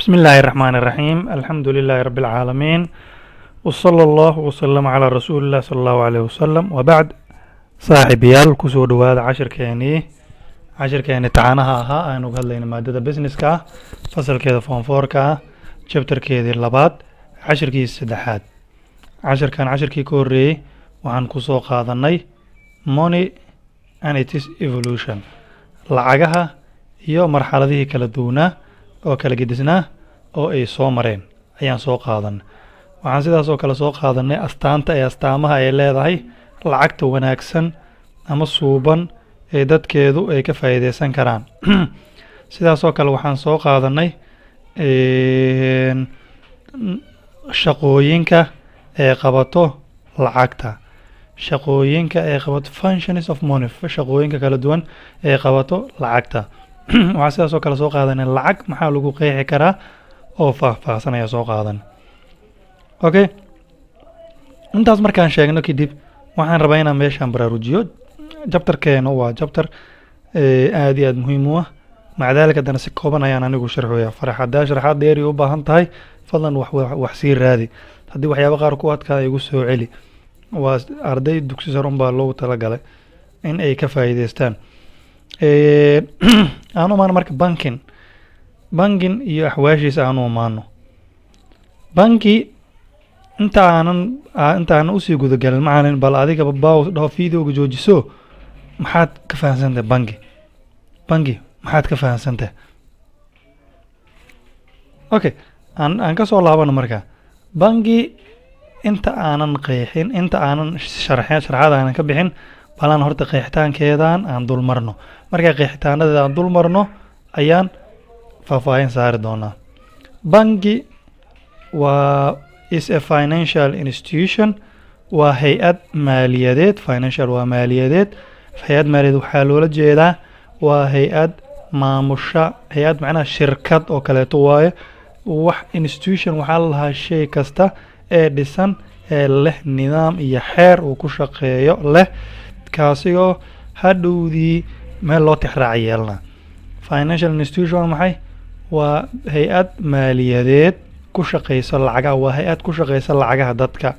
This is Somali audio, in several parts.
بسم الله الرحمن الرحيم، الحمد لله رب العالمين، وصلى الله وسلم على رسول الله صلى الله عليه وسلم، وبعد. Saaxiibayaal, kusoo dhawaada cashirkeenii taxanaha ahaa aanu uga hadlayna maadada businesska ah, fasalkeeda form fourka ah, chapterkeedii labaad, cashirkiisa saddexaad. Cashirkan cashirkii ka horreeyey waxaan kusoo qaadanay money and its evolution, lacagaha iyo marxaladihii kala duwanaa oo kala gedisnaa oo ay soo mareen ayaan soo qaadanay. Waxaan sidaas oo kale soo qaadanay astaanta ee astaamaha ay leedahay lacagta wanaagsan ama suuban ee dadkeedu ay ka faa'iideysan karaan. Sidaas oo kale waxaan soo qaadanay shaqooyinka ee qabato lacagta, shaqooyinka ee qabato, functions of money, shaqooyinka kala duwan ee qabato lacagta. Waxaan sidaas oo kale soo qaadanay lacag maxaa lagu qeexi karaa oo faahfaahsan ayaa soo qaadan. Okay, intaas markaan sheegno kadib, waxaan rabaa inaan meeshaan baraarujiyo. Chapterkeenu waa chapter aad iyo aad muhiim u ah. Maca daalika, haddana si kooban ayaan anigu sharxoya. Farax, haddaa sharaxaad dheeri u baahan tahay, fadlan wax sii raadi. Haddii waxyaaba qaar ku adkaa, igu soo celi. Waa arday dugsi sare unbaa loogu talagalay in ay ka faa'iideystaan. Aan u imaano marka banking iyo axwaashiisa. Aan u imaano banki. Inta aanan usii gudagalin, macalin, bal adigaba pause dhaho, videoga joojiso. Maxaad ka fahansantahay banki? Banki maxaad ka fahansantahay? Okay, aan kasoo laabano marka. Banki inta aanan qeexin, inta aanan sharxin, sharxaad aanan ka bixin, balaan horta qeexitaankeedan aan dul marno. Markaa qeexitaanadeeda aan dul marno ayaan faahfaahin saari doonaa. Bangi waa is a financial institution, waa hay-ad maaliyadeed. Financial waa maaliyadeed. Hay-ad maaliyadeed waxaa loola jeedaa waa hay-ad maamusha, hay-ad macnaha shirkad oo kaleeto waaye. Wax institution waxaa la lahaa shay kasta ee dhisan ee leh nidaam iyo xeer uu ku shaqeeyo leh, kaasigoo hadhowdii meel loo tixraac yeelana. Financial institution waa maxay? Waa hay-ad maaliyadeed ku shaqeyso lacagaha, waa hay-ad ku shaqeysa lacagaha dadka,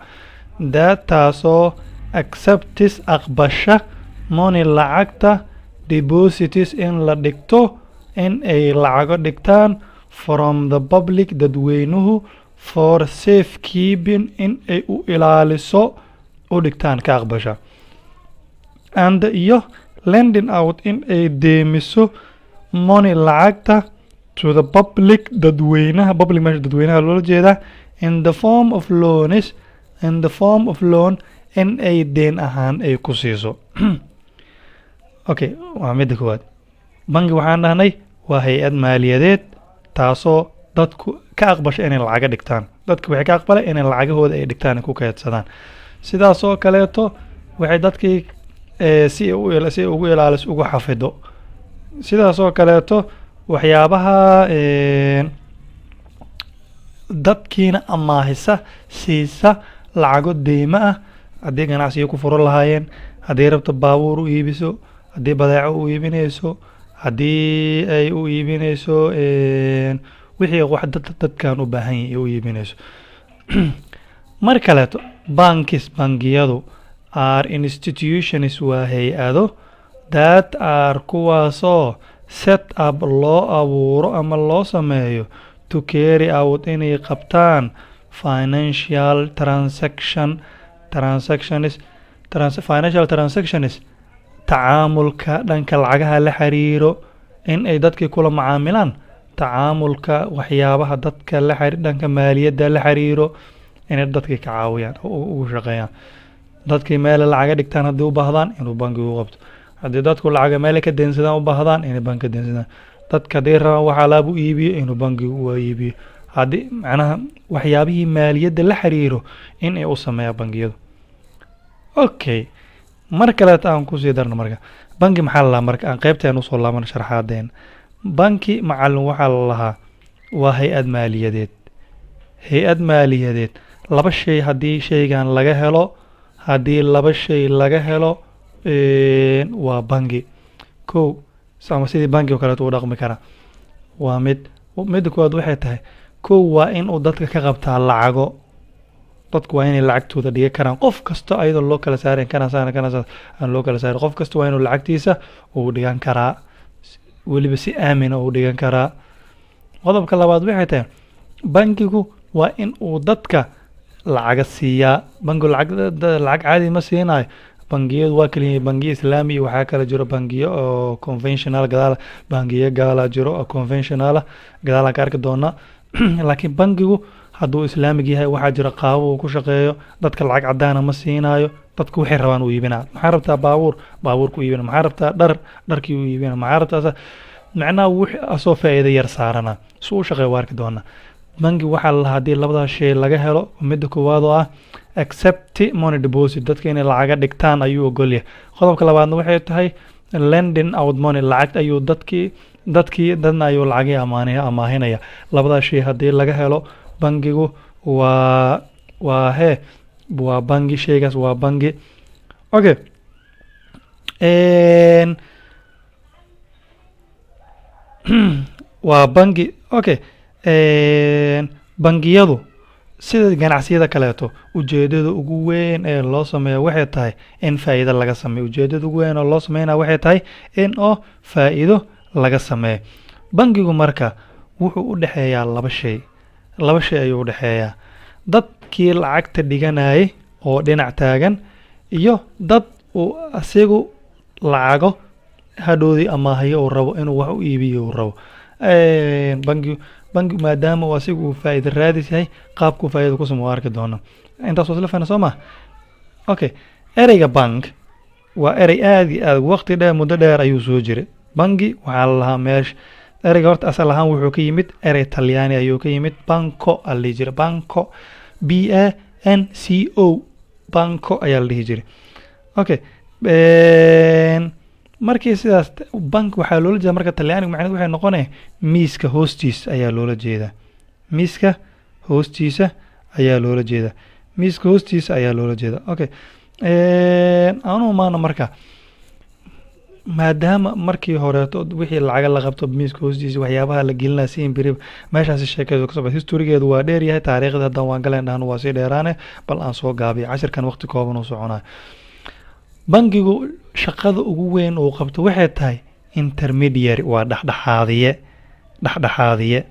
taasoo accepts, aqbasha, money, lacagta, deposits, in la dhigto, in ay lacago dhigtaan, from the public, dadweynuhu, for safe keeping, in ay u ilaaliso u dhigtaan, ka aqbasha, and iyo lending out, in ay deemiso, money, lacagta, to the public, dadweynaha. Public meesha dadweynaha loola jeedaa. In the form of loans, in the form of loan, in ay deen ahaan ay ku siiso. Okay, waa midda koowaad. Bangi waxaan dhahnay waa hay-ad maaliyadeed taasoo dadku ka aqbasha inay lacaga dhigtaan. Dadku waxay ka aqbalay inay lacagahooda ay dhigtaan, ay ku keydsadaan. Sidaas oo kaleeto waxay dadkii si ay ugu ilaaliso, ugu xafido. Sidaas oo kaleeto waxyaabaha dadkiina amaahisa, siisa lacago deymo ah, haddii ganacsiga ku furan lahaayeen, haddii rabto baabuur u iibiso, haddii badeeco u iibinayso, haddii ay u iibinayso wixii wax dadkan u baahan yahay u iibinayso. Mar kaleeto, banks, bangiyadu, are institutions, waa hay-ado, that are, kuwaasoo, set up, loo abuuro ama loo sameeyo, to carry out, inay qabtaan, financial transaction transactions trans financial transactions, tacaamulka dhanka lacagaha la xiriiro, in ay dadkii kula macaamilaan tacaamulka waxyaabaha dadka la xiri dhanka maaliyadda la xiriiro, inay dadkii ka caawiyaan oo ugu shaqeeyaan. Dadkii meel lacaga dhigtaan haddii u baahdaan, inuu bankigu u qabto. Haddii dadku lacaga meel ka deensadaan u baahdaan, inay banki ka deensadaan. Dadka haddii rabaan wax alaab u iibiyo, inuu bankigu u iibiyo. Haddii macnaha waxyaabihii maaliyadda la xiriiro in ay u sameeyaan bangiyadu. Okay, mar kaleeta aan kusii darno. Marka banki maxaa la lahaa? Marka aan qeybteen usoo laabano sharxaadeen, banki, macalin, waxaa la lahaa waa hay-ad maaliyadeed. Hay-ad maaliyadeed laba shay haddii shaygan laga helo, haddii laba shay laga helo, waa bangi. Kow, ama sidii banki oo kaleeto u dhaqmi karaa, waa mid Midda koowaad waxay tahay, kow, waa in uu dadka ka qabtaa lacago. Dadku waa inay lacagtooda dhiga karaan, qof kasta, ayadoo loo kala saarin kana saara kana saar aan loo kala saarin. Qof kasta waa inuu lacagtiisa uu dhigan karaa, weliba si aamina uu dhigan karaa. Qodobka labaad waxay tahay, bangigu waa in uu dadka lacaga siiyaa. Bangigu lacag caadi ma siinayo. Bangiyadu waa kala yihiin bangiyo Islaami iyo waxaa kala jiro bangiyo oo conventional. Gadaal bangiyo gaala jiro oo conventional ah, gadaalaan ka arki doonaa. Laakiin bangigu hadduu Islaamig yahay, waxaa jira qaabo uu ku shaqeeyo. Dadka lacag cadaana ma siinayo. Dadku waxay rabaan uu iibinaa. Maxaa rabtaa? Baabuur, baabuurku iibina. Maxaa rabtaa? Dhar, dharkii uu iibina. Maxaa rabtaa? Macnaha wix asoo faa'iido yar saarana si uu shaqeeyo waa arki doonaa. Bangi waxaa la lahaa haddii labadaas shay laga helo: midda koowaad oo ah accept money deposit, dadka inay lacaga dhigtaan ayuu ogolyahay. Qodobka labaadna waxay tahay lending out money, lacag ayuu dadkii dadna ayuu lacagii amaahinaya. Labadaas shay haddii laga helo, bangigu waa hee, waa bangi. Shaygaas waa bangi. Okay, waa bangi. Okay, bangiyadu sida ganacsiyada kaleeto, ujeedada ugu weyn ee loo sameeyo waxay tahay in faa'iido laga sameeyo. Ujeedada ugu weyn oo loo sameynaya waxay tahay in oo faa'iido laga sameeyo. Bangigu marka wuxuu u dhexeeyaa laba shay. Laba shay ayuu u dhexeeyaa: dadkii lacagta dhiganayay oo dhinac taagan iyo dad uu asigu lacago hadhoodii amaahayo, uu rabo inuu wax u iibiyo uu rabo. Bangi maadaama uu asigu uu faa'iido raadis yahay, qaabkuu faa'iido ku sameeyo waa arki doona. Intaas waa isla fahna, soo ma? Okay, ereyga bank waa erey aad iyo aad waqti dheer, muddo dheer ayuu soo jiray. Bangi waxaa la lahaa meesha ereyga horta asal ahaan wuxuu ka yimid erey Talyaani ayuu ka yimid. Banco aa la dhihi jiray. Banco, banco, banco ayaa la dhihi jiray. Okay, markii sidaas bank waxaa loola jeeda marka Talyaaniga, macnaheedu waxay noqonaya miiska hoostiisa ayaa loola jeedaa. Miiska hoostiisa ayaa loola jeedaa. Miiska hoostiisa ayaa loola jeedaa. Okay, aanu maana marka maadaama markii horeeto wixii lacaga la qabto miiska hoostiisa waxyaabaha la gelinaya si imbiri meeshaasi sheekeedu kasoo baxay. Historygeedu waa dheer yahay. Taariikhda haddaan waan galeen dhahno waa sii dheeraane, bal aan soo gaabiyo. Cashirkan waqti kooban uu soconayo. Bangigu shaqada ugu weyn uu qabto waxay tahay intermediary, waa dhexdhexaadiye. Dhexdhexaadiye.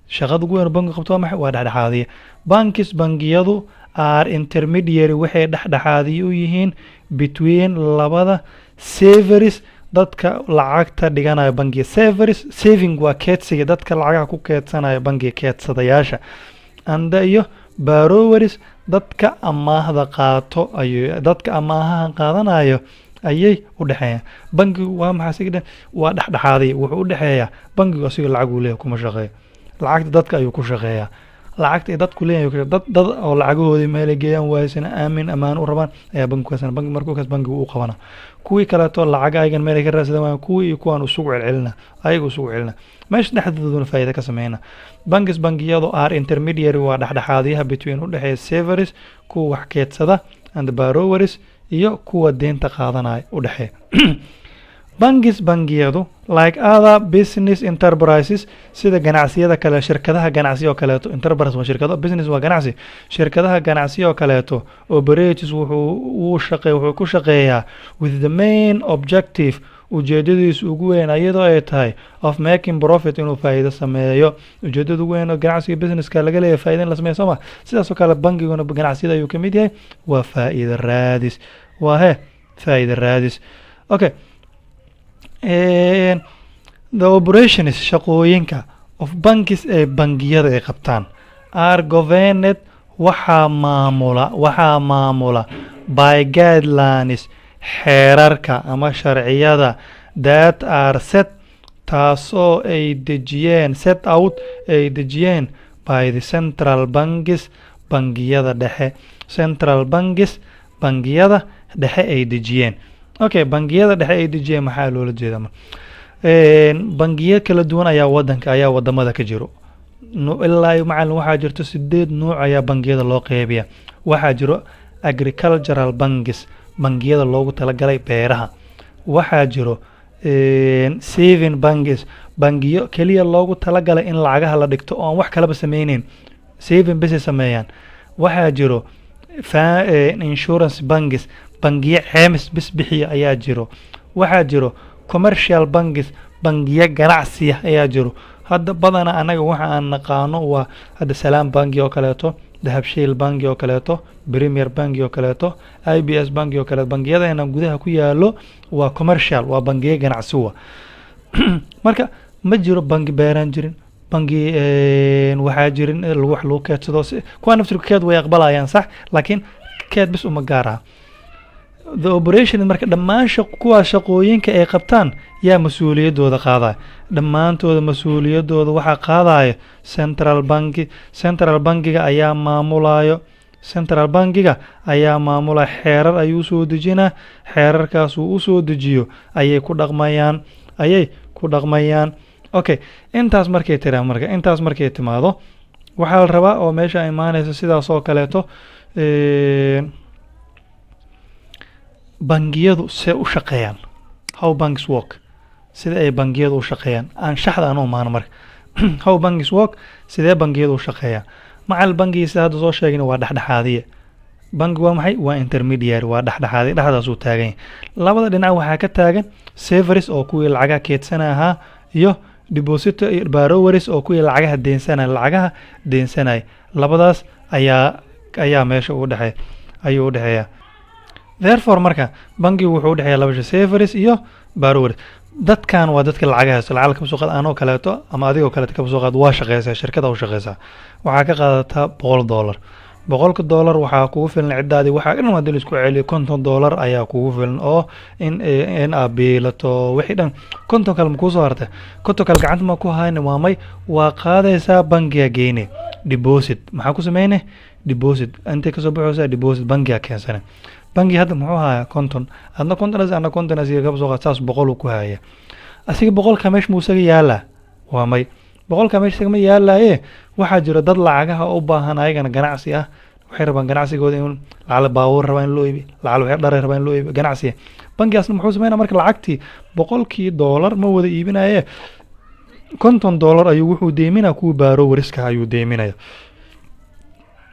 Shaqada ugu weyn oo bangigu qabto waa maxay? Waa dhexdhexaadiye. Banks, bangiyadu, are intermediary, waxay dhexdhexaadiye u yihiin, between, labada, savers, dadka lacagta dhiganaya bangiga. Savers, saving waa keedsiga, dadka lacagaha ku keedsanaya bangiga, keedsadayaasha, and, iyo, borrowers, dadka amaahda qaato ayuu, dadka amaahaha qaadanayo ayay u dhexeeyaan. Bangigu waa maxay asiga dhan? Waa dhexdhexaadiye. Wuxuu u dhexeeyaa bangigu, asiga lacag uu leeyahay kuma shaqeeyo. Lacagta dadka ayuu ku shaqeeyaa. Lacagta ay dadku leeyahay, dad oo lacagahoodii meelay geeyaan waaysan, aamin ammaan u rabaan ayaa bangigu kaasana. Bangi markuu kaas bangigu u qabana. Kuwii kaleeto lacag ayagan meelay ka raadsadaan waayaan, kuwii iyo kuwaan isugu celcelina, ayaga isugu celina, meesha dhexdooduna faa'iido ka sameyna. Banks, bangiyadu, are intermediary, waa dhexdhexaadiyaha, between, u dhexeeya, savers, kuwa wax keedsada, and borrowers, iyo kuwa deynta qaadanaya u dhexeeya. Banks, bangiyadu, like other business enterprises, sida ganacsiyada kale, shirkadaha ganacsi oo kaleeto. Enterprise waa shirkado, business waa ganacsi. Shirkadaha ganacsi oo kaleeto, operates, wuxuu uu shaqe wuxuu ku shaqeeyaa, with the main objective, ujeedadiisu ugu weyn iyadoo ay tahay, of making profit, inuu faa'iido sameeyo. Ujeedada ugu weyn oo ganacsiga businesska laga leeyahay faa'iido in la sameeyo, sooma? Sidaas oo kale bangiguna ganacsiyada ayuu ka mid yahay. Waa faa'iido raadis. Waa he, faa'iido raadis. Okay, the operations, shaqooyinka, of banks, ee bangiyada ay qabtaan, are governed, waxaa maamula, by guidelines, xeerarka ama sharciyada, that are set, taasoo ay dejiyeen, set out, ay dejiyeen, by the central banks, bangiyada dhexe. Central banks, bangiyada dhexe ay dejiyeen. Okay, bangiyada dhexe ay dejiyeen maxaa loola jeedaa? Bangiyo kala duwan ayaa wadanka ayaa wadamada ka jiro. Ilaa iyo macalin waxaa jirto sideed nuuc ayaa bangiyada loo qeybiya. Waxaa jiro agricultural banks, bangiyada loogu talagalay beeraha. Waxaa jiro Saving banks, bangiyo keliya loogu talagalay in lacagaha la dhigto oo aan wax kalaba sameyneyn, saving bisay sameeyaan. Waxaa jiro insurance banks, bangiyo ceymis bis bixiya ayaa jiro. Waxaa jiro commercial banks, bangiyo ganacsiya ayaa jiro. Hadda badana anaga waxa aan naqaano waa hadda Salaam Bangi oo kaleeto, Dahabshiil Bangi oo kaleeto, Premier Bangi oo kaleeto, IBS Bangi oo kaleeto. Bangiyadeena gudaha ku yaalo waa commercial, waa bangiyo ganacsi wa. Marka ma jiro bangi beeraan jirin, bangi waxaa jirin wax lagu keedsado. Kuwa naftirka keed way aqbalayaan, sax, laakiin keed bis uma gaar ah. The operation, marka dhammaan kuwaas shaqooyinka ay qabtaan yaa mas-uuliyaddooda qaadaya? Dhammaantooda mas-uuliyaddooda waxaa qaadaya central banki. Central bankiga ayaa maamulayo, central bankiga ayaa maamulaya. Xeerar ayuu soo dejinaa, xeerarkaas uu usoo dejiyo ayay ku dhaqmayaan, ayay ku dhaqmayaan. Okay, intaas markay tiraa, marka intaas markay timaado, waxaa la rabaa oo meesha imaanaysa sidaas oo kaleeto, bangiyadu see u shaqeeyaan? How banks work, sida ay bangiyadu u shaqeeyaan aan shaxda aan u imaano. Marka how banks work, sidee bangiyadu u shaqeeyaan? Macal bangiga sida hadda soo sheegna waa dhexdhexaadiye. Bangi waa maxay? Waa intermediary, waa dhexdhexaadiye, dhexdaasuu taagan yahay. Labada dhinac waxaa ka taagan savers oo kuwii lacagaha keedsana ahaa, iyo depositor iyo borrowers oo kuwii lacagaha deensanaya, lacagaha deensanaya. Labadaas ayaa meesha u dhexeeya, ayuu u dhexeeya. Therefore marka bangigu wuxuu udhexeeya laba shay, savers iyo borrowers. Dadkan waa dadka lacagaha haysto. Lacag kaba soo qaad anoo kaleeto ama adigoo kaleeto kaba soo qaad, waa shaqeysaa, shirkada u shaqeysaa, waxaa ka qaadataa $100. $100 waxaa kugu filan ciddaadii, waxaa dhan hadii la isku celiyo $50 ayaa kugu filan oo in aad biilato wixii dhan. 50 kale ma kuusoo hartay? 50 kale gacanta ma ku hayna? Waa may. Waa qaadaysaa, bangiga geyne, deposit. Maxaa ku sameyne? Deposit. Intay kasoo baxaysaa deposit, bangiga keensane. Bangi hadda muxuu hayaa? 50. Adna 50, adna 50, asiga kaba soo qaad saas 100 uu ku haya. Asiga 100-ka meesha muu isaga yaalaa? Waa may, 100-ka meesha isagama yaalaye. Waxaa jira dad lacagaha u baahan, ayagana ganacsi ah. Waxay rabaan ganacsigooda in lacala baabuur rabaa in loo iibiyo, lacala waxay dharay rabaa in loo iibiyo, ganacsiga. Bangigaasna muxuu sameynaa? Marka lacagtii $100-kii ma wada iibinaye, $50 ayuu wuxuu deeminaa kuwa borrowers-ka ayuu deeminaya.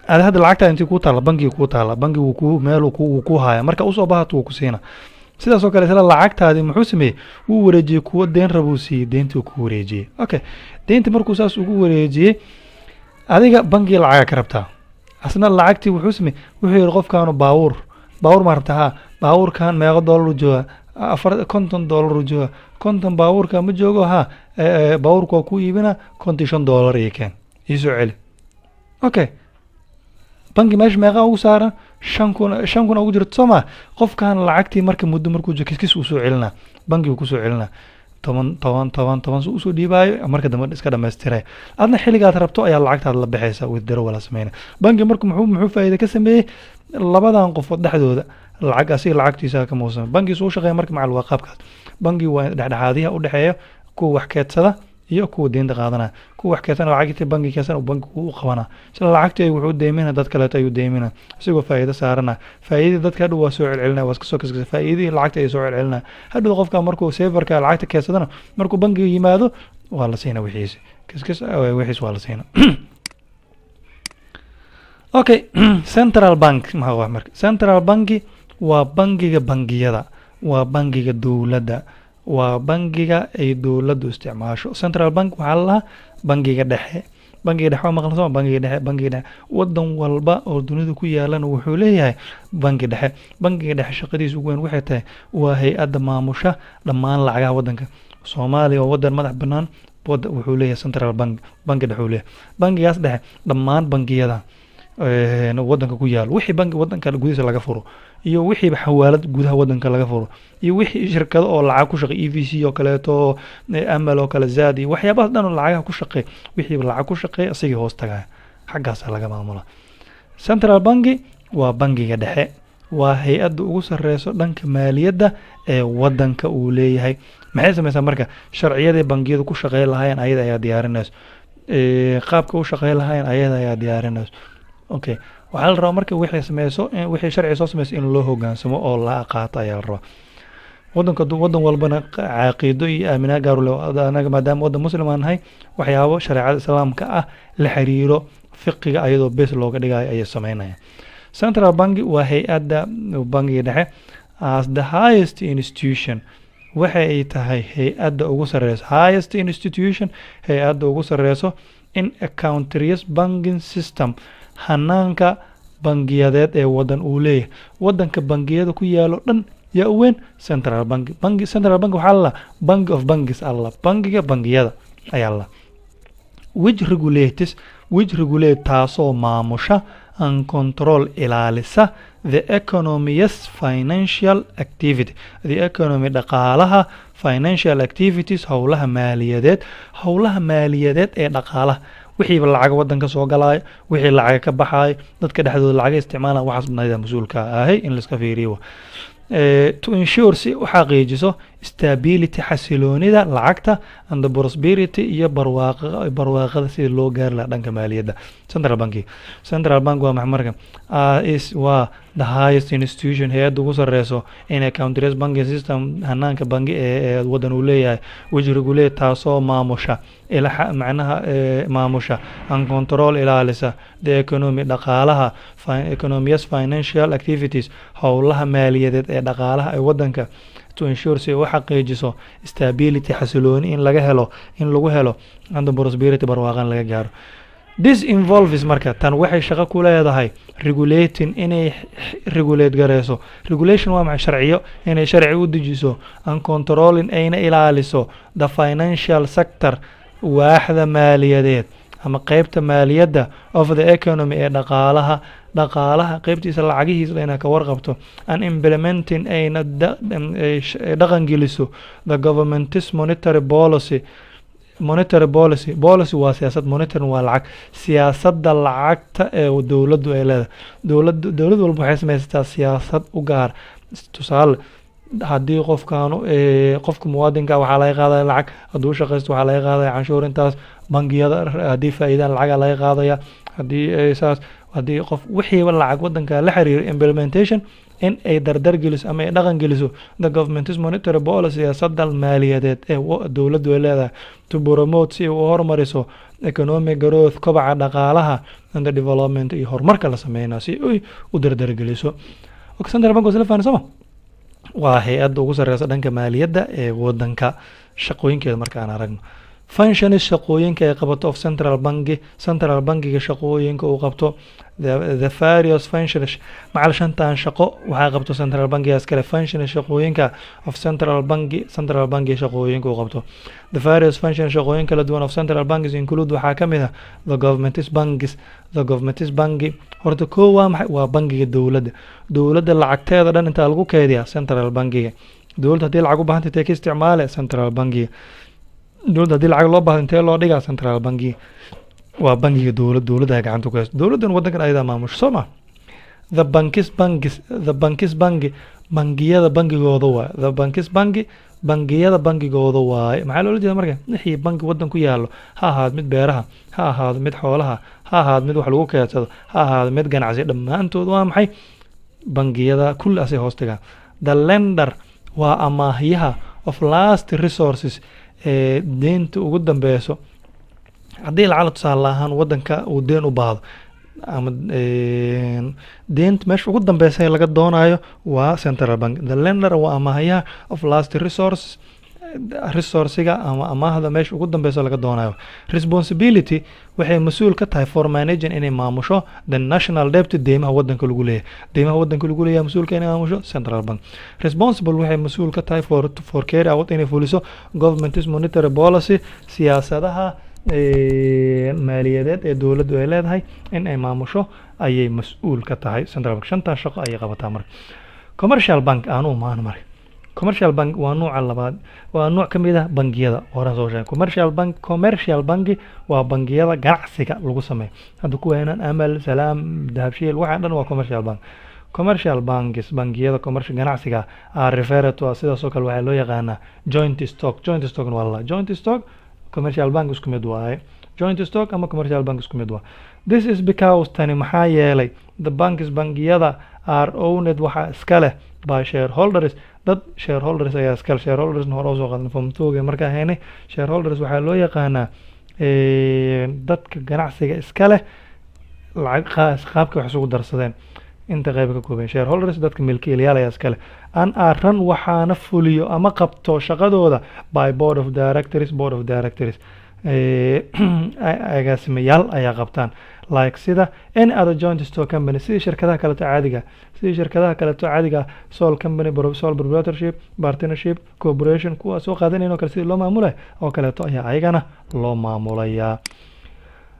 Adi hadda lacagtaa intii kuu taalla, bangiga kuu taalla, bangi wuu ku meel wuu ku haya, marka usoo bahato wuu ku siina. Sidaas oo kale isla lacagtaadii muxuu sameeyey? Wuu wareejiyey, kuwa deen rabuu siiyey, deentii ku wareejiyey. Okay, deentii markuu saas ugu wareejiyey, adiga bangiga lacagaa ka rabtaa, asna lacagtii wuxuu sameeyey, wuxuu yihi qofkaanu baabuur, baabuur ma rabtaa? Haa. Baabuurkan meeqo dollar u jooga? Afar, $50 u jooga. 50 baabuurka ma joogo. Ha, baabuurka waa ku iibina, $55 iyo keen, iisoo celi. Okay, bangi meesha meeqaa ugu saaran? 5,000, 5,000 ugu jirto, soo ma? Qofkan lacagtii marka muddo markuu joogo kiskis uu soo celinaa, bangigu kusoo celinaa, 10, 10, 10, 10 su usoo dhiibaayo, marka dambe iska dhamaystiraya. Adna xilligaad rabto ayaa lacagtaada la baxaysa, withdraw la sameynaya. Bangi marka muxuu faa'iida ka sameeyey labadan qofood dhexdooda? Lacag asiga lacagtiisa kama uusan. Bangi suu shaqeeya marka macal waa qaabkaas. Bangi waa dhexdhexaadiyaha u dhexeeya kuwa wax keedsada iyo kuwa deynta qaadanaya. Kuwa wax keedsana lacagtii bangi keedsana, bangi u qabanaa, isla lacagtii wuxuu deymina dad kaleeto ayuu deymina, isagoo faa'iido saarana. Faa'iidadii dadka hadhow waa soo celcelinaya, waa iska soo kaskasa faa'iidadii lacagta ay soo celcelinaya. Hadhow qofka markuu saver-ka lacagta keedsadana, markuu bangiga yimaado waa la siina wixiisi, kiskas wixiis waa la siina. Okay, central bank maxaa waa? Marka central banki waa bangiga bangiyada, waa bangiga dowladda, waa bangiga ay dowladdu isticmaasho. Central bank waxaa la lahaa bangiga dhexe. Bangiga dhexe waa maqlan soo? Bangiga dhexe, bangiga dhexe wadan walba oo dunida ku yaalana wuxuu leeyahay bangi dhexe. Bangiga dhexe shaqadiisa ugu weyn waxay tahay waa hay-adda maamusha dhammaan lacagaha wadanka. Soomaaliya oo wadan madax bannaan wada wuxuu leeyahay central bank, bangi dhexe uu leeyahay. Bangigaas dhexe dhammaan bangiyada wadanka ku yaalo, wixii bangi wadanka gudihiisa laga furo iyo wixiiba xawaalad gudaha wadanka laga furo iyo wixii shirkado oo lacag ku shaqey, EVC oo kaleeto, Amal oo kale, Zaad iyo waxyaabahaas dhan oo lacagaha ku shaqeey, wixiiba lacag ku shaqeey isagii hoos tagaya, xaggaasaa laga maamula. Central banki waa bangiga dhexe, waa hay-adda ugu sareyso dhanka maaliyadda ee wadanka uu leeyahay. Maxay sameysaa marka? Sharciyadii bangiyadu ku shaqey lahaayeen ayada ayaa diyaarinayso, qaabka u shaqey lahaayeen ayada ayaa diyaarinayso. Okay, waxaa la rabaa marka wixii sameyso, wixii sharci soo sameyso in loo hogaansamo oo la qaato ayaa la rabaa. Wadanka, wadan walbana caqiido iyo aaminaa gaar u leh. Anaga maadaama wadan Muslim aan nahay, waxyaabo shareecada Islaamka ah la xiriiro, fiqiga ayadoo bes looga dhigayo ayay sameynayaan. Central bank waa hay-adda bangiga dhexe. As the highest institution, waxa ay tahay hay-adda ugu sareyso, highest institution, hay-adda ugu sareyso in a country's banking system, hanaanka bangiyadeed ee wadan uu leeyahay. Wadanka bangiyada ku yaalo dhan yaa u weyn? Central bank. Bangi, central bank waxaa la bank of banks alla, bangiga bangiyada ayaa la. Which regulates, which regulate, taasoo maamusha, and control, ilaalisa, the economy's financial activity, the economy, dhaqaalaha, financial activities, howlaha maaliyadeed, howlaha maaliyadeed ee dhaqaalaha. Wixiiba lacaga wadanka soo galaayo, wixii lacaga ka baxaayo, dadka dhexdooda lacaga isticmaalaya, waxaas dhan mas-uulka ahay in laiska fiiriyo. To ensure, si u xaqiijiso, stability, xasiloonida lacagta, and the prosperity, iyo barwaaqada sidii loo gaari lahaa dhanka maaliyadda. Central banki, central bank waa maxay marka? Is, waa the highest institution, hay-adda ugu sareyso, in a country's banking system, hanaanka bangi ee wadan uu leeyahay. Which regulate, taasoo maamusha, ila macnaha maamusha, and control, ilaalisa, the economy, dhaqaalaha, economy's financial activities, howlaha maaliyadeed ee dhaqaalaha ee wadanka. To ensure, si u xaqiijiso, stability, xasilooni in laga helo, in lagu helo, and the prosperity, barwaaqan laga gaaro. This involves, marka tan waxay shaqo ku leedahay, regulating, inay regulate gareyso. Regulation waa maxay? Sharciyo, inay sharci u dejiso, and controlling, ayna ilaaliso, the financial sector, waaxda maaliyadeed ama qeybta maaliyadda, of the economy, ee dhaqaalaha, dhaqaalaha qeybtiisa lacagihiisa inay ka warqabto, and implementing, ayna dhaqan geliso, the government's monetary policy. Monetary policy, policy waa siyaasad, monetary waa lacag, siyaasadda lacagta ee dowladdu ay leedahay. Dowladdu, dowlad walba waxay samaysataa siyaasad u gaar. Tusaale, haddii qofkaanu qofka muwaadinka waxaa laga qaadaya lacag, hadduu shaqaysto waxaa laga qaadaya canshuur intaas, bangiyada haddii faa'iidaan lacagaa laga qaadaya, haddii saas, haddii qof wixiiba lacag wadanka la xiriiro. Implementation, in ay dardar geliso ama ay dhaqan geliso, the government's monetary policy, siyaasadda maaliyadeed ee dowladdu ay leedahay. To promote, si ay u horumariso, economic growth, kobaca dhaqaalaha, and the development, iyo horumarka la sameynaa si ay u dardargeliso. Central bank waa isla fahanay, sooma? Waa hay-adda ugu sareysa dhanka maaliyadda ee wadanka. Shaqooyinkeeda markaan aragno, functions, shaqooyinka ay qabato, of central banki, central bankiga shaqooyinka uu qabto. The various functions, macal shantan shaqo waxaa qabto central bankigaas kale. Functions, shaqooyinka, of central banki, central banki shaqooyinka uu qabto. The various functions, shaqooyin kala duwan, of central banks include, waxaa ka mid ah, the government's banks, the government's banki. Horta koo waa maxay? Waa bangiga dowladda. Dowladda lacagteeda dhan intaa lagu keydiyaa central bankiga. Dowladda haddii lacag u baahanta, intee ka isticmaale? Central bankiga. Dowladda haddii lacag loo baahdo, intee loo dhigaa? Central bankiga. Waa bangiga dowlad, dowladda ay gacanta ku haysto. Dowladdan waddankan ayadaa maamusho, soo ma? The bank's banks, the bank's banki, bangiyada bangigooda waaye. The bank's banki, bangiyada bangigooda waaye. Maxaa loola jeeda marka? Wixii bangi waddan ku yaallo, ha ahaado mid beeraha, ha ahaado mid xoolaha, ha ahaado mid wax lagu keedsado, ha ahaado mid ganacsi, dhammaantood waa maxay? Bangiyada kulli asay hoos tagaan. The lender, waa amaahyaha, of last resources, ee deynta ugu dambeyso. Haddii lacala tusaale ahaan wadanka uu deen u baahdo ama deynta meesha ugu dambeysa laga doonayo waa central bank. The lender, waa amaahyaha, of last resource, resource-iga ama amaahda meesha ugu dambeysa laga doonayo. Responsibility, waxay mas-uul ka tahay, for managing, inay maamusho, the national debt, deymaha wadanka lagu leeyahay. Deymaha wadanka lagu leeyahay mas-uulka inay maamusho central bank. Responsible, waxay mas-uul ka tahay, for carry out, inay fuliso, government's monetary policy, siyaasadaha maaliyadeed ee dowladdu ay leedahay in ay maamusho ayay mas-uul ka tahay central bank. Shantaa shaqo ayay qabataa. Marka commercial bank aanu imaano. Marka commercial bank waa nooca labaad, waa nooc ka mid ah bangiyada horan soo sheegay. Commercial bank, commercial banki waa bangiyada ganacsiga lagu sameeyo. Hadda kuweenan Amal, Salaam, Dahabshiil, waxaa dhan waa commercial bank. Commercial banks, bangiyada commercial, ganacsiga, are referred to, sidaas oo kale waxaa loo yaqaanaa joint stock. Joint stock waa la joint stock, commercial bank isku mid waaye. Joint stock ama commercial bank isku mid waa. This is because, tani maxaa yeelay, the banks, bangiyada, are owned, waxaa iska leh, by shareholders, Dad shareholders ayaa iskale. Shareholders hore usoo qaadan form two-ga markaa haynay. Shareholders waxaa loo yaqaanaa dadka ganacsiga iska leh, lacag qaabka wax isugu darsadeen inta qayb ka kooban. Shareholders, dadka milkiilayaal ayaa iskale. And are run, waxaana fuliyo ama qabto shaqadooda, by board of directors. Board of directors, agaasimayaal ayaa qabtaan, like sida any other joint stock company, sidii shirkadaha kaleto caadiga, sidii shirkadaha kaleto caadiga, sole company, sole proprietorship, partnership, corporation, kuwa soo qaadanayn oo kale, sidii loo maamulay oo kaleeto ayaa ayagana loo maamulayaa.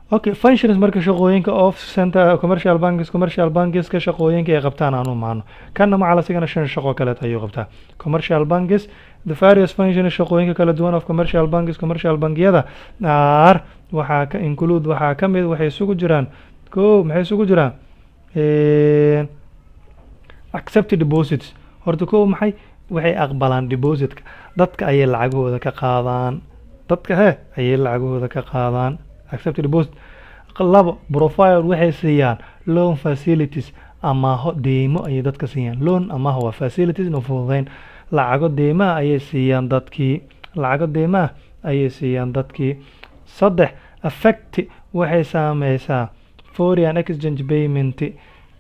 Okay, functions marka, shaqooyinka of center commercial banks, commercial bankska shaqooyinka ay qabtaan aan u maano. Kanna macal asigana shan shaqo kaleeto ayuu qabtaa. Commercial banks, the various functions, shaqooyinka kala duwan, of commercial banks, commercial bankiyada, are, waxaa ka include, waxaa ka mid, waxay isugu jiraan ko, maxay isugu jiraan? Accept deposits. Horta ko maxay? Waxay aqbalaan depositka. Dadka ayay lacagahooda ka qaadaan, dadka he ayay lacagahooda ka qaadaan, accept deposit. Labo, provide, waxay siiyaan loan facilities, amaaho, deymo ayay dadka siiyaan. Loan amaaho waa, facilities no fududeyn. Lacago deymaha ayay siiyaan dadkii, lacago deymaha ayay siiyaan dadkii. Saddex, effect, waxay saameysaa foreign exchange payment.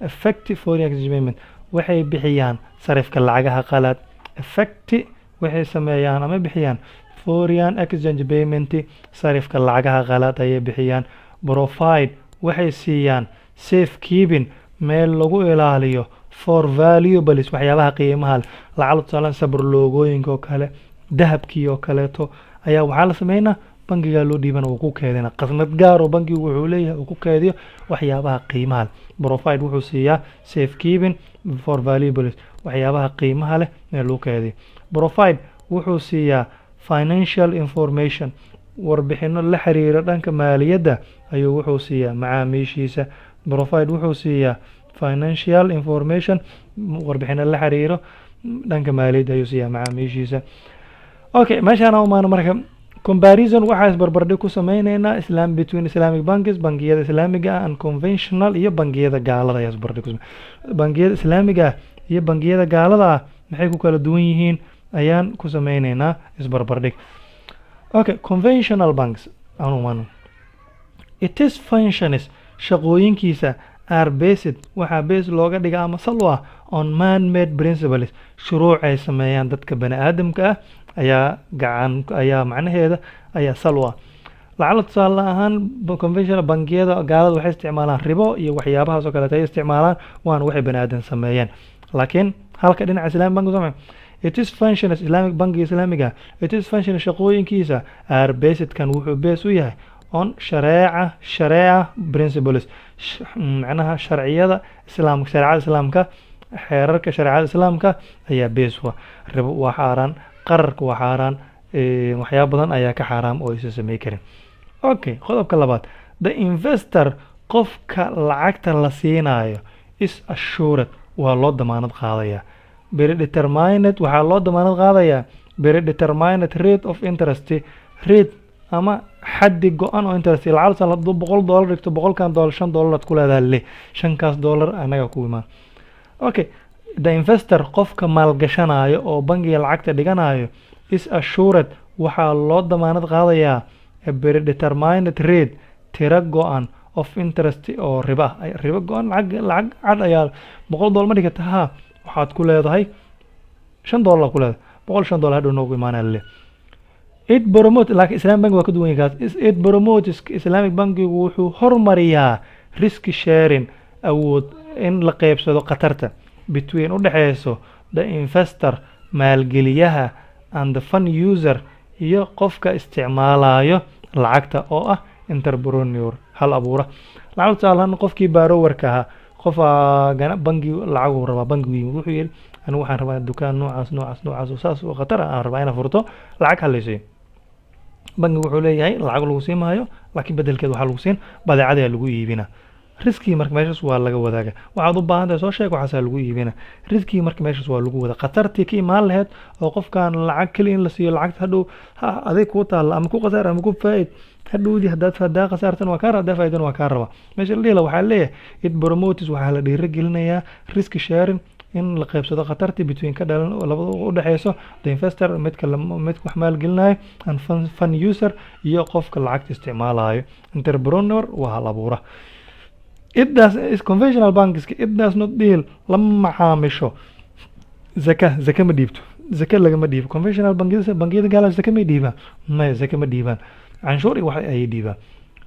Effect foreign exchange payment, waxay bixiyaan sarifka lacagaha qalaad. Effect, waxay sameeyaan ama bixiyaan foreign exchange payment, sarifka lacagaha qalaad ayay bixiyaan. Provide, waxay siiyaan safe keeping, meel lagu ilaaliyo, for valuables, waxyaabaha qiimaha leh. Lacag tusaalan sabir loogooyinka oo kale, dahabkii oo kaleeto ayaa waxaa la sameynaa, bangigaa loo dhiibana, uu ku keedina. Qasnad gaar oo bangigu wuxuu leeyahay uu ku keediyo waxyaabaha qiimaha leh. Provide, wuxuu siiyaa safe keeping for valuables, waxyaabaha qiimaha leh ee lagu keediyo. Provide, wuxuu siiyaa financial information, warbixino la xiriira dhanka maaliyadda ayuu wuxuu siiyaa macaamiishiisa. Provide, wuxuu siiyaa financial information, warbixino la xiriiro dhanka maaliyadda ayuu siiyaa macaamiishiisa. Okay, meeshaan aan umaano marka comparison, waxaa isbarbardhig ku sameyneynaa islam between Islamic banks, bangiyada islaamiga ah, and conventional, iyo bangiyada gaalada ayaa isbarbardhig ku bangiyada islaamiga ah iyo bangiyada gaalada ah maxay ku kala duwan yihiin ayaan ku sameyneynaa isbarbardhig. Okay, conventional banks aan umaano. Its functions, shaqooyinkiisa, are based, waxaa base looga dhiga ama sal u ah, on man made principles, shuruuc ay sameeyaan dadka bani aadamka ah ayaa gacan ayaa macnaheeda ayaa sal u ah. Lacala tusaale ahaan, conventional bangiyada gaalada waxay isticmaalaan ribo iyo waxyaabahaas oo kaleeto ay isticmaalaan, waana waxay bani aadan sameeyeen. Laakiin halka dhinaca Islamic bank soo, its functions, Islamic bankiga islaamiga, its function, shaqooyinkiisa, are based, kan wuxuu base u yahay, on shareeca, shareeca principles, macnaha sharciyada islaamka, shareecada islaamka, xeerarka shareecada islaamka ayaa base u ah. Ribo waa xaaraan, qararka waa xaaraan, waxyaaba badan ayaa ka xaaraam oo aysan samey karin. Okay, qodobka labaad, the investor, qofka lacagta la siinayo, is assured, waa loo damaanad qaadayaa, predetermined, waxaa loo damaanad qaadayaa predetermined rate of interest, rate ama xaddi go-an oo interest. Lacag hadduu $100 dhigto, $100-kan $5 aad ku leedahay le, shankaas dollar anaga ku imaan. Okay, the investor, qofka maalgashanayo oo bangiga lacagta dhiganayo, is assured, waxaa loo damaanad qaadayaa, a predetermined rate, tiro go-an, of interest, oo riba ah, ribo go-an. Lacag cad ayaa $100 ma dhigata, ha, waxaad ku leedahay $5 ku leedahay, $105 hadhow noogu imaanaya lale. It promote, laakiin Islamic bank waa ka duwan yahay kaas. It promotes, Islamic bankigu wuxuu hormariyaa risk sharing, awood in la qeybsado khatarta, between, u dhexeyso, the investor, maalgeliyaha, and the fund user, iyo qofka isticmaalayo lacagta oo ah entrepreneur, hal abuura. Lacag tusaale qofkii borrowerka ahaa, qof bangi lacag rabaa, bangigu yimid, wuxuu yidhi: "Anigu waxaan rabaa dukaan noocaas noocaas noocaas oo saas oo khatar ah aan rabaa inaan furto, lacag halaysiiyo." Bangigu wuxuu leeyahay: "Lacag lagu siin maayo, laakiin bedelkeed waxaa lagu siin badeecada lagu iibina." Riskii marka meeshaas waa laga wadaaga. "Waxaad u baahan tahay soo sheeg, waxaasaa lagu iibina." Riskii marka meeshaas waa lagu wada. Khatartii ka imaan lahayd oo qofkan lacag keli in la siiyo, lacagta hadhow ha adig kuu taalla, ama ku khasaar ama ku faa'id. Hadhowdii haddaad haddaa khasaartan waa kaa raba, haddaa faa'idan waa kaa raba. Meesha la dhihi lahaa waxaa leeyahay it promotes, waxaa la dhiirigelinayaa risk sharing. In la qaybsado khatartii between ka dhalan labada u dhexeyso the investor, midka midka wax maalgelinayo, and fund user, iyo qofka lacagta isticmaalayo. Entrepreneur waa hal abuura. It does is conventional banks, it does not deal, lama macaamisho zaka. Zaka ma dhiibto, zaka lagama dhiibo conventional bangiyada. Bangiyada gaala zaka may dhiibaan? Maya, zaka ma dhiibaan. Canshuur iyo wax ayay dhiibaan,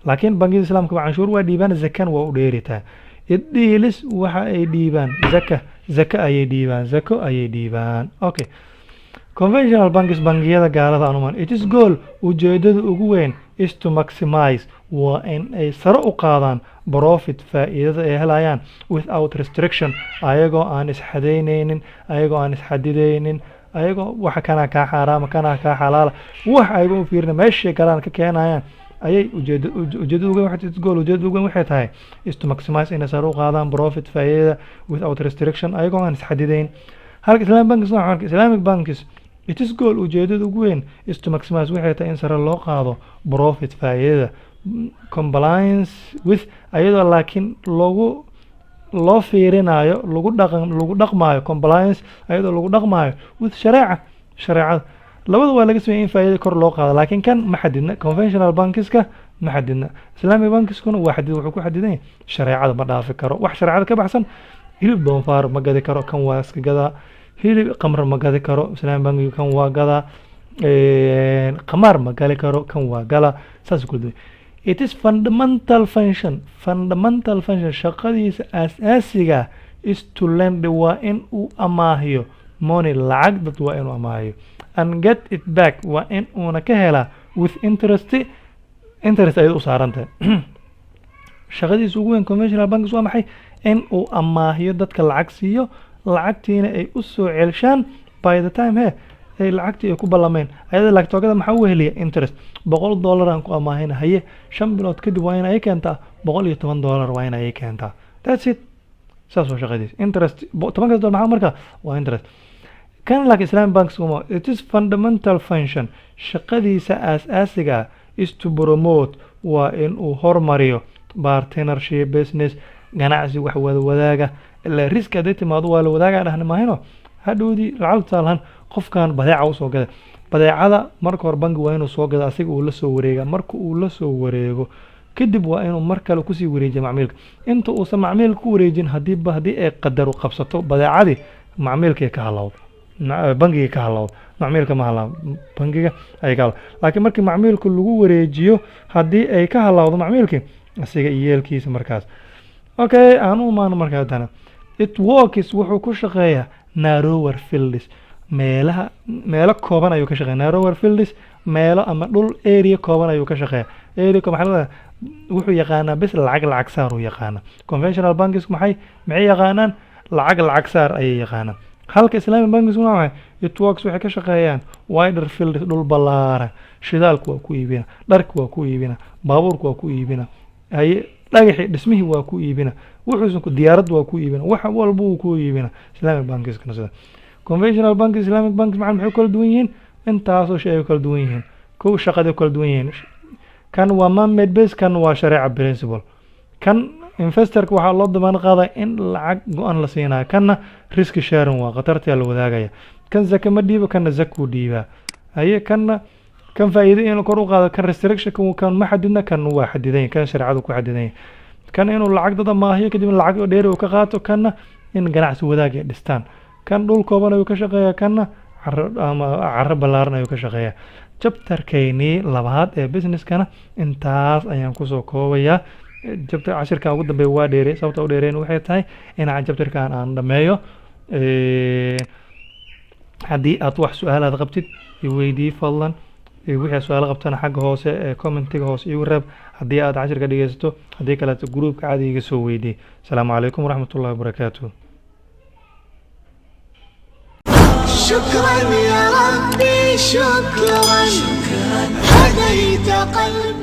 laakiin bangiyada Islaamka ba canshuur waa dhiibaan, zakan waa u dheeritaa. It deals, waxa ay dhiibaan zaka, zaka ayay dhiibaan, zako ayay dhiibaan. Okay, conventional banks, bangiyada gaalada anuman, its goal, ujeedada ugu weyn, is to maximize, waa in ay sare u qaadaan, profit, faa'iidada ay helayaan, without restriction, ayagoo aan isxadeyneynin, ayagoo aan isxadideynin, ayagoo waxa kanaa kaa xaaraama, kanaa kaa xalaala, wax ayagoo u fiirina meeshay galaan ka keenayaan ayay ujeedada ugu weyn. Its goal, ujeedada ugu weyn waxay tahay, is to maximize, inay sare u qaadaan, profit, faa'iidada, without restriction, ayagoo aan isxadideyn. Halka Islamic banks waa marka Islamic banks, its goal, ujeedada ugu weyn, is to maximize, waxay tahay in sare loo qaado, profit, faa'iidada, compliance with, ayadoo laakiin lagu loo fiirinayo, lagu dhaqan, lagu dhaqmaayo, compliance, ayadoo lagu dhaqmaayo, with shareeca, shareecada. Labada waa laga sameeyay in faa'iida kor loo qaado, laakiin kan ma xadidna. Conventional bankiska ma xadidna, Islamic bankiskuna waa xadid. Wuxuu ku xadidan yahay shareecada, ma dhaafi karo wax shareecada ka baxsan. Hilib doonfaar ma gadi karo, kan waa iska gadaa. Hilib qamar ma gadi karo, Islamic bankiga kan waa gadaa. Qamaar ma gali karo, kan waa gala. Saas kula duwan. It is fundamental function, fundamental function, shaqadiisa aas-aasiga, is to lend, waa in uu amaahiyo, money, lacag dad waa inuu amaahiyo, and get it back, waa in uuna ka helaa, with interest, interest ayay u saaran tahay. Shaqadiisa ugu weyn conventional banks waa maxay? In uu amaahiyo dadka, lacag siiyo, lacagtiina ay u soo celshaan by the time he ay lacagtii ay ku ballameen. Ayada lacagtoogada maxaa u weheliya? Interest. $100 aan ku amaahina, haye, 5 bilood kadib waa in ay keentaa $110, waa in ay keentaa. That's it. Saas waa shaqadiisa. Interest tobankaas dollar maxaa marka waa interest. Kan laakiin Islamic banks uma. It is fundamental function, shaqadiisa aas-aasiga ah, is to promote, waa in uu hormariyo, partnership business, ganacsi wax wada wadaaga. Ilaa risk hadday timaado waa la wadaagaa dhahna maahino. Hadhowdii lacag tusaalahaan qofkan badeeca usoo gada, badeecada marka hore bangi waa inuu soo gada, asiga uu la soo wareega. Marka uu la soo wareego kadib waa inuu mar kale kusii wareejiya macmiilka. Inta uusan macmiilka ku wareejin, hadiiba haddii ay qadaru qabsato, badeecadii macmiilkay ka halawdo, bangiga ka halawdo, macmiilka ma halaabo, bangiga ay ka halawdo. Laakiin markii macmiilku lagu wareejiyo, haddii ay ka halawdo macmiilkii, asiga iyo yeelkiisa markaas. Okay, aan u imaano marka haddana. It works, wuxuu ku shaqeeyaa, narrower fields, meelaha, meelo kooban ayuu ka shaqeeya. Narrower fields, meelo ama dhul, area kooban ayuu ka shaqeeya. Area kooban maxaa laga, wuxuu yaqaanaa bes lacag lacag saar uu yaqaanaa. Conventional banks maxay yaqaanaan? Lacag lacag saar ayay yaqaanaan. Halka Islamic banks waa maxay? It works, waxay ka shaqeeyaan, wider field, dhul ballaaran. Shidaalku waa ku iibina, dharka waa ku iibina, baabuurku waa ku iibina, haye, dhagaxii dhismihii waa ku iibina, wuxuusan ku diyaaraddu waa ku iibina, wax walba wuu ku iibina. Islamic bankiskana sida conventional bank, Islamic banks maxay kala duwan yihiin? Intaasoo shay ay kala duwan yihiin. Kow, shaqaday kala duwan yihiin. Kan waa man made base, kan waa shareeca principle. Kan investorka waxaa loo damaan qaadaa in lacag go-an la siinayo, kanna risk sharing waa khatartaa la wadaagaya. Kan zaka ma dhiibo, kanna zakuu dhiibaa. Haye, kanna kan faa'iido inuu kor u qaado, kan restriction kan ma xadidna, kan waa xadidan yahay, kan shareecadu ku xadidan yahay. Kan inuu lacag dad amaahiyo, kadibna lacag dheeri uu ka qaato, kanna in ganacsi wadaag ay dhistaan. Kan dhul kooban ayuu ka shaqeeyaa, kanna caro ama caro ballaaran ayuu ka shaqeeyaa. Chapterkeynii labaad ee businesskana intaas ayaan kusoo koobayaa. Chapter cashirkan ugu dambeeya waa dheerey. Sababta u dheereyn waxay tahay inaan chapterkan aan dhameeyo. Haddii aad wax su-aal aad qabtid, i weydii fadlan. Wixii aad su-aalo qabtana xagga hoose ee commentiga hoose igu reeb haddii aad cashirka dhegeysato. Haddii kaleeto, groupka caadi iga soo weydii. Asalaamu calaykum waraxmatullahi wabarakaatuh. شكرا يا ربي شكرا، هديت قلبي.